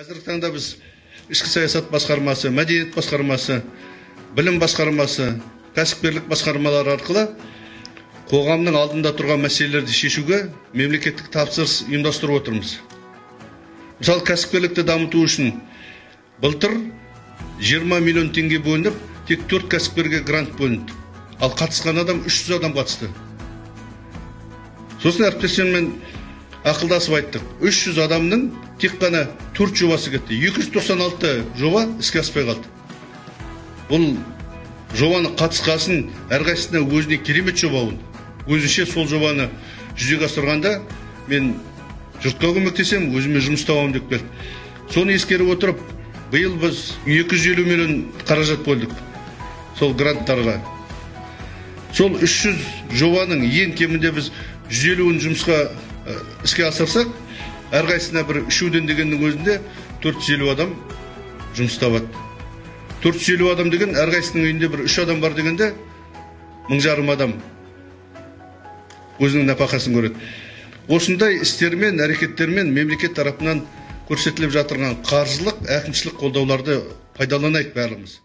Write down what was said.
Қазіргі таңда біз ішкі саясат басқармасы, мәдениет басқармасы, білім басқармасы, кәсіпкерлік басқармалары арқылы қоғамның алдында тұрған мәселелерді шешуге мемлекеттік тапсырыс ұйымдастырып отырмыз. Мысалы, кәсіпкерлікті дамыту үшін былтыр 20 миллион теңге бөлініп, тек 4 кәсіпкерге грант бөлінді. Ал қатысқан адам 300 адам қатысты. Сосын әріптестеріммен ақылдасып айттық. 300 адамның тек қана 4 жобасы кетті. 296 жоба іске аспай қалды. Бұл жобаны қатысқасын әрқайсысына өзіне керемет жоба ол. Өзінше сол жобаны жүзеге асырғанда мен жұртқа көмектесем, өзіме жұмыс табамын деп келді. Соны ескеріп отырып, биыл біз 250 миллион қаражат бөлдік сол гранттарға. Сол 300 жобаның ең кемінде біз 150-ін жұмысқа іске асырсақ, әрқайсысына бір үшеуден дегеннің өзінде 450 адам жұмыс табады. 450 адам деген әрқайсысының үйінде бір 3 адам бар дегенде 1500 адам өзінің нәпақасын көреді. Осындай істермен, әрекеттермен мемлекет тарапынан көрсетіліп жатырған қаржылық, әкімшілік қолдауларды пайдаланайық барлығымыз.